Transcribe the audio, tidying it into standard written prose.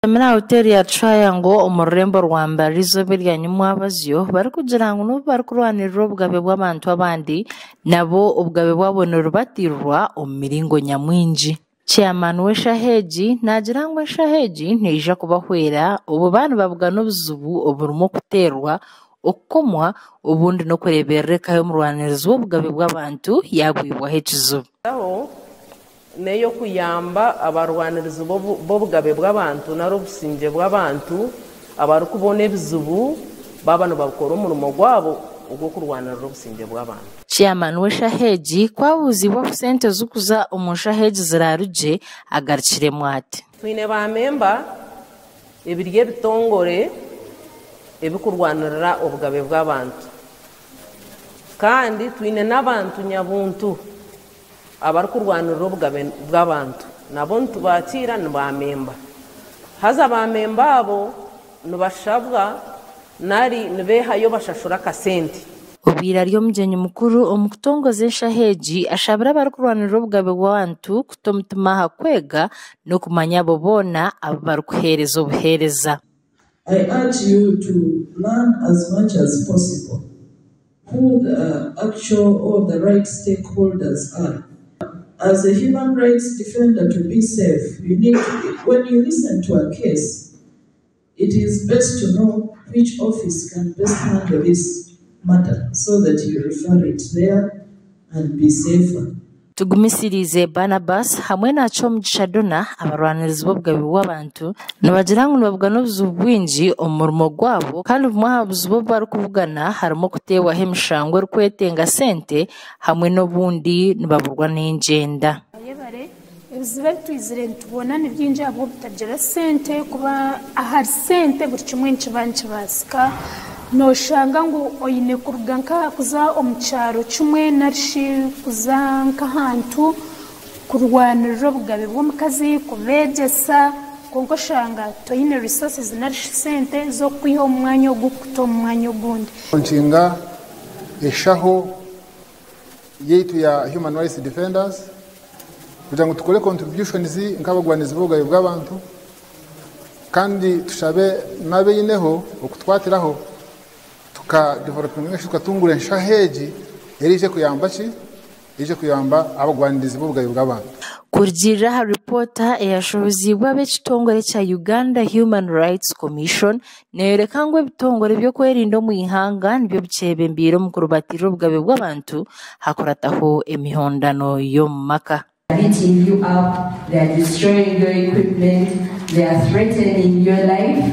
Bashutamire aha hoteeri ya Triangle omu rurembo rwa Mbarara eizooba erya nyimwabazyo barikugira ngu n'obu barikurwanirira obugabe bw'abantu abandi, nabo obugabe bwabo nirubatiirwa omu miringo nyamwingi. Chairman w'eshaaha egi naagira ngu eshaaha egi neija kubahwera obu baaba nibabugana obuzibu oburimu okuteerwa, okukomwa obundi n'okureeberera eka y'omurwanirizi w'obugabe bw'abantu yaagwibwaho ekizibu. N'ey'okuyamba abarwanirizi b'obugabe bw'abantu nari obusingye bw'abantu abarikubona ebizibu baaba nibakora omurimo gwabo ogw'okurwanirira obusingye bw'abantu. Chairman w'eshaaha egi ku abuuziibwe oku sente zirikuza omu nshaho egi ziraarugye, agarukiremu ati. Twine baamemba ebiri ebitongore ebirikurwanirira obugabe bw'abantu kandi twine n'abantu nyabuntu. Abarikurwanirira obugabe bw'abantu nabo nitubakiira ni baamemba. Haza baamemba abo nibashabwa nari nibeehayo bashashura akasente. Obaire ari omugyenyi mukuru omu kutongoza enshaho egi ashabire abarikurwanirira obugabe bw'abantu kuta omutima aha kwega n'okumanya abo boona abu barikuheereza obuheereza. I urge you to learn as much as possible who the actual or the right stakeholders are. As a human rights defender to be safe, you need to, when you listen to a case, it is best to know which office can best handle this matter so that you refer it there and be safer. Tugumisiriize Barnabas hamwe na Kyomugisha Donna abarwanirizi b'obugabe bw'abantu nibagira ngu nibabugana obuzibu bwingi omu murimo gwabo kandi bumwe aha buzibu obu barikubugana harimu okuteebwaho emishango erikwetenga sente hamwe n'obundi nibaburwa n'engyenda. Ayebare, ebizibu ebi twizire nitubona ni bingi ahabw'obutagira sente kuba ahari sente buri kimwe nikiba nikibaasika. Nooshanga ngu oine kuruga nk'aha kuza omu kyaro kimwe nari shi kuza nk'ahantu kurwanirira obugabe bw'omukazi, kubeegyesa kwonka oshanga toine resources nari shi sente z'okukwiha omu mwanya ogu kukuta omu mwanya ogundi. Nkinga eshaho yaitu ya Human Rights Defenders kugira ngu tukore contributions nk'abagwanizi b'obugabe bw'abantu kandi tushabe n'abaineho okutwatiraho tukadevelopinga tukatungura enshaho egi eriije kuyamba ki eriije kuyamba abagwanirizi b'obugabe bw'abantu. Kurugiirira aha ripoota eyashohoziibwe ab'ekitongore kya Uganda Human Rights Commission neeyoreka ngu ebitongore by'okwerinda omu ihanga nibyo bikyebembeire omu kurubatiirira obugabe bw'abantu hakurataho emihondano y'omu maka. Beating you up, they are destroying your equipment, they are threatening your life.